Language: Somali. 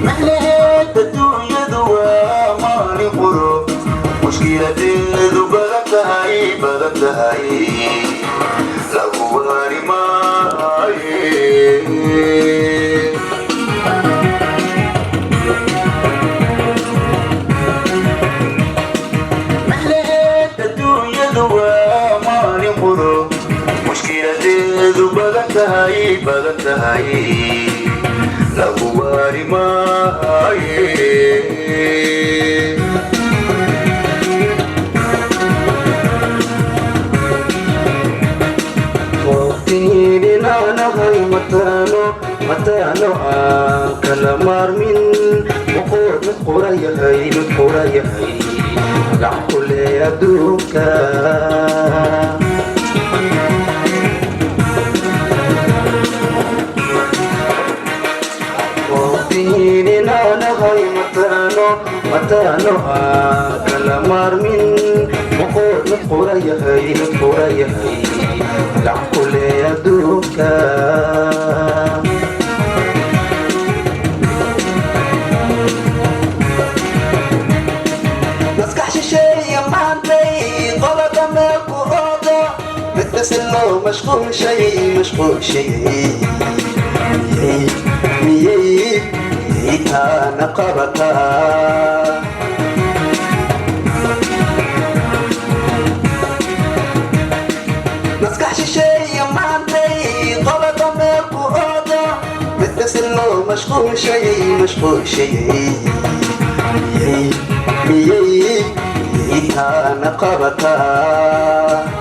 Micnaheed adduunyadu waa maalin quro, mushkiladeedu badan tahay, badan tahay, lagu waari maaye. Micnaheed adduunyadu waa maalin quro, mushkiladeedu badan tahay, badan tahay, lagu waari maaye. Waqtigiininaanahay mataano, mataano aan kala maarmin, boqor mid qura yahay, mid qura yahay, magac kule adduunka. Waqtigiininaanahay mataano, mataano aan kala maarmin, boqor mid qura yahay, mid qura yahay, magac kule adduunka. Maskax shisheeye maantay qolada meel ku oodo, midba si loo mashquulshay, mashquulshay, miyay miyay taana qabataa? Maskax shisheeye maantay qolada meel ku oodo, midba si loo mashquulshay, mashquulshay, miyay miyay taana qabataa?